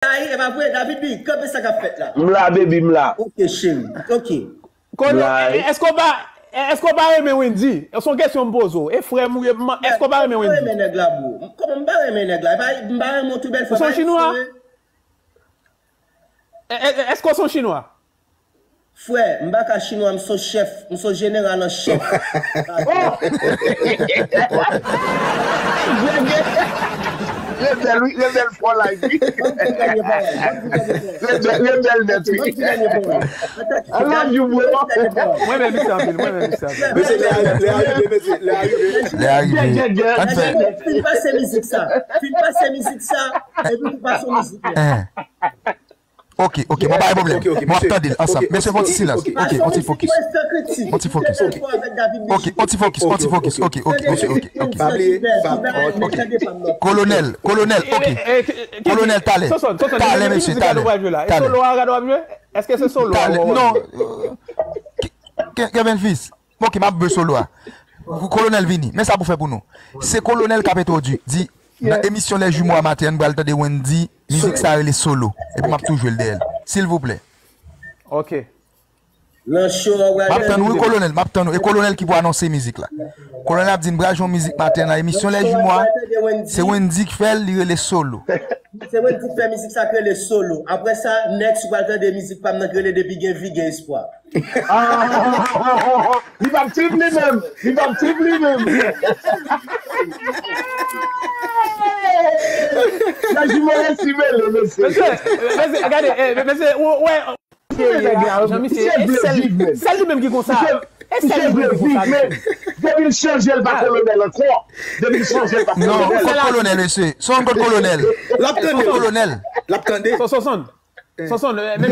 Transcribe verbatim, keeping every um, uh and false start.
Ay, e pa vre, David B, kanpe sa k ap fèt la. M la, baby, m la. Ok, cheri. Ok. Kolo, èske w pa èske w pa renmen Wendy? Se yon kesyon m poze w. E frè m ou ye, èske w pa renmen Wendy? M pa renmen nèg la, bro. Kòman m pa renmen nèg la? M pa renmen yon ti bèl fanm. Ou se yon chinwa? Èske w se yon chinwa? Frè, m pa ka chinwa, m se yon chèf, m se yon jeneral an chèf. Rebèl, wi, rebèl for life, wi. Rebèl, rebèl nèt, wi. I love you, bro. Mwen renmen misye anpil, mwen renmen misye anpil. Mesye, lè a rive, mesye, lè a rive. Lè a rive. Ann fè. Fin pase mizik sa. Fin pase mizik sa. Epi pou pase mizik la. Ok, ok, bon, pa gen pwoblèm. Bon, ap tande l ansanm. Mesye, fè yon ti silans. Ok, yon ti fokis. Yon ti fokis. Ok, yon ti fokis, yon ti fokis. Ok, ok, ok, ok, ok. Pa bliye, Fab. Ok. Kolonèl, kolonèl, ok. Kolonèl, talè. Talè, mesye, talè. Talè. Solo a gade w ap jwe? Èske se solo a w ap jwe? Non. Kevin Fils. Ok, m ap jwe solo a. Kolonèl vini. Men sa pou fè pou nou. Se Kolonèl k ap entwodui. Di, nan emisyon Lè Jimo a maten an, nou pral tande Wendy, mizik sa rele solo. Epi m ap tou jwe l dèyè l. Silvouplè. Ok. Nan show a, w pral tande. M ap tann ou, wi, Kolonèl. M ap tann ou. E Kolonèl ki pou anonse mizik la. Kolonèl ap di n pral jwe yon mizik maten nan emisyon Lè Jimo a. Se Wendy k fè l, li rele solo. Se Wendy k fè mizik sa k rele solo. Apre sa, next ou pral tande mizik pa m nan k rele Depi gen vi gen espwa. Li p ap trip li menm. Li p ap trip li menm. Nan jimoles li mele mesye. Mesye, mesye, gade, mesye, ou wè. Jan misye, e sèl, sèl li menm ki konsa. E sèl li menm ki konsa. Depi l chanje l pa kolonèl ankò. Depi l chanje l pa kolonèl. Non, ou kot kolonèl, mesye. Son kot kolonèl. L ap tande. Kolonèl. L ap tande. Son, son, son. Son, son, men